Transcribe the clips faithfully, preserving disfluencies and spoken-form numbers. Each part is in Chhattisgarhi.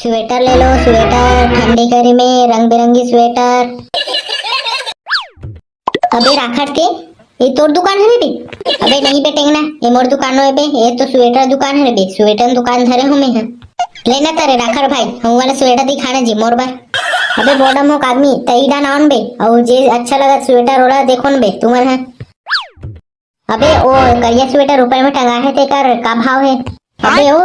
स्वेटर ले लो, स्वेटर, ठंडी गर्मी में रंग बिरंगी स्वेटर। अबे राखड़ के, ये तोर दुकान हरे बे? अबे नहीं बे टेंगना, ये मोर दुकान नोहे बे, ये तो स्वेटर दुकान हरे बे, स्वेटर दुकान धरे हूँ मैं। हाँ, लेना तारे राखड़ भाई, हम वाला स्वेटर दिखाना जी मोर बर। अबे बोडा मुख आदमी, तई डान आन बे, और जे अच्छा लगा स्वेटर ओला देखो न बे तुमन है। अबे ओ करिया स्वेटर ऊपर में टंगा है, तेकर का भाव है? अबे ओ,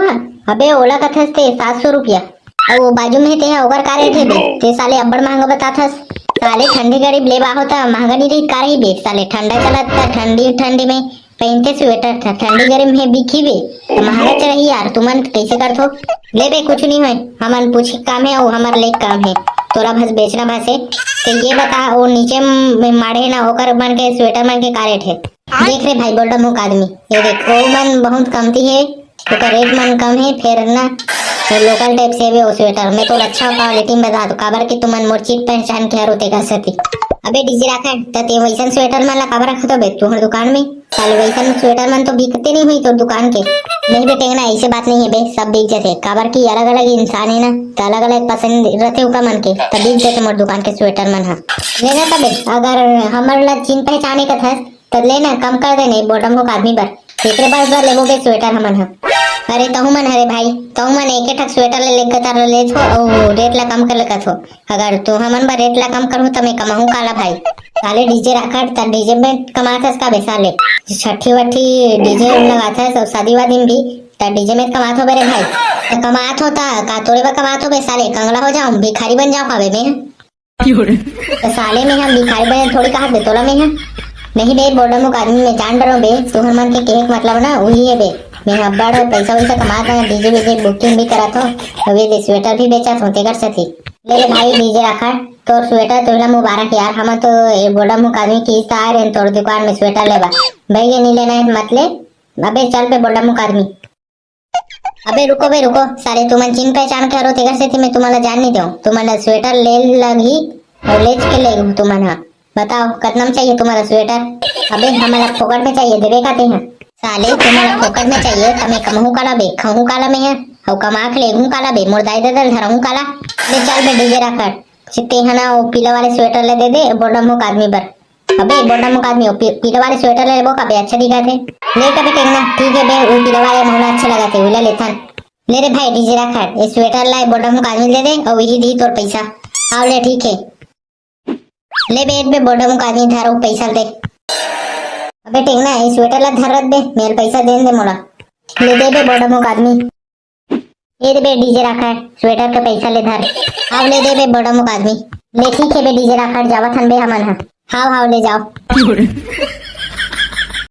अबे ओला कथस ते सात सौ रुपया। अउ वो बाजू में ते है, ओकर का रेट है बे? ते साले अब्बड़ महंगा बताथस। साले ठंडी गरीब लेबा हो त महंगा नहीं रही का रही बे? साले ठंडा चलत त ठंडी ठंडी में पहनते स्वेटर था, ठंडी गरीब में बिकी बे त महंगा च रही यार। तुमन कैसे करथो? ले बे कुछ नहीं होय, हमन पूछ के काम है और हमर ले काम है। तोला बस बेचना बस है। तो ये बता वो नीचे में माढ़े ना ओकर मन के स्वेटर मन के का रेट है? देख रे भाई बोडा मुख आदमी, ये देख ओ मन बहुत कमती है, ओकर रेट मन कम है, फिर ना तो लोकल टाइप से भी वो स्वेटर में तो अच्छा क्वालिटी में बता दो, काबर कि तुमन मोर चीज पहचान के हरो तेकर सेती। अबे डीजे राखड़, त ते वैसन स्वेटर मन ला काबर रखत हो बे तुहर दुकान में? साले वैसन स्वेटर मन तो बिकते नहीं हुई तोर दुकान के। नहीं बे टेंगना, ऐसे बात नहीं है बे, सब बिक जाते, काबर कि अलग अलग इंसान है ना, त अलग अलग पसंद रहते ओकर मन के, त बिक जाते मोर दुकान के स्वेटर मन हा। लेना तबे, अगर हमर ला चिन पहचाने का था, त ले ना, कम कर दे नहीं, बोडा मुख आदमी बर। एकरे बर बर लेबो बे स्वेटर हमन ह। अरे तहू मन हरे भाई, तहू मन एक ठक स्वेटर ले लेके तार ले छो, अउ रेट ला कम कर लेकत हो। अगर तू हमन बर रेट ला कम करहू, त मैं कमाहूं काला भाई? साले डीजे राखड़, त डीजे में कमाथस का बे साले? छठी वठी डीजे लगाथस, अउ शादी वादी में भी, त डीजे में कमात हो बे रे भाई। त कमात हो त का तोरे बर कमात हो बे साले? कंगला हो जाऊं, भिखारी बन जाऊं का बे मैं? त साले में हम भिखारी बने थोड़ी कहा बे तोला में है। नहीं बे, बोडा मुख आदमी में जान डरो बे, तुहर मन के कहे के मतलब ना वही है बे। मैं अब्बड़ पैसा वैसा कमात हूँ, डीजे वीजे बुकिंग भी करात हूँ, अभी दे स्वेटर भी बेचत हूँ, तेकर सेती। ले रे भाई डीजे राखड़, तोर स्वेटर तोला मुबारक यार, हम तो ये बोडा मुख आदमी की इस्ता आ रहे हैं तोर दुकान में स्वेटर लेबा। भाई ये नहीं लेना है मत ले, अबे चल बे बोडा मुख आदमी। अबे रुको बे रुको, साले तुमन चिन पहचान के हरो तेकर सेती मैं तुमन ला जान नहीं देव। तुमन ला स्वेटर ले लगही और लेच के ले तुमन हा। बताओ कतना में चाहिए तुम्हारा स्वेटर? अबे हमन ला फोकट में चाहिए, देबे का तेहा? साले तुमन ला फोकट में चाहिए त मैं कमहू काला बे, खाहू काला मैं हा, अउ कमा के लेगहू काला बे, मोर दाई ददा ल धरहू काला? ले चल बे डीजे राखड़, तेहा ना वो पीला वाले स्वेटर ले दे दे, बोडा मुख आदमी बर। अबे बोडा मुख आदमी, वो पी-, पीले वाले स्वेटर ले लेबो का बे, अच्छा दिखत हे। ले तबे टेंगना, ठीक है बे, वो पीले वाले मोला अच्छा लगत हे, उला लेथन। ले रे भाई डीजे राखड़, ये स्वेटर ला बोडा मुख आदमी दे दे, और वही दी तोर पैसा। आओ ले, ठीक है। ले बे, बे बोडा मुख आदमी धर वो पैसा दे। अबे टेंगना, ये स्वेटर ला धर रख बे, मेरे पैसा दे दे मोला। ले दे बे बोडा मुख आदमी। ये दे बे डीजे राखड़, स्वेटर के पैसा ले धर। हाव ले दे बे बोडा मुख आदमी। ले ठीक है बे डीजे राखड़, जावत हन बे हमन ह। हाव हाव ले जाओ।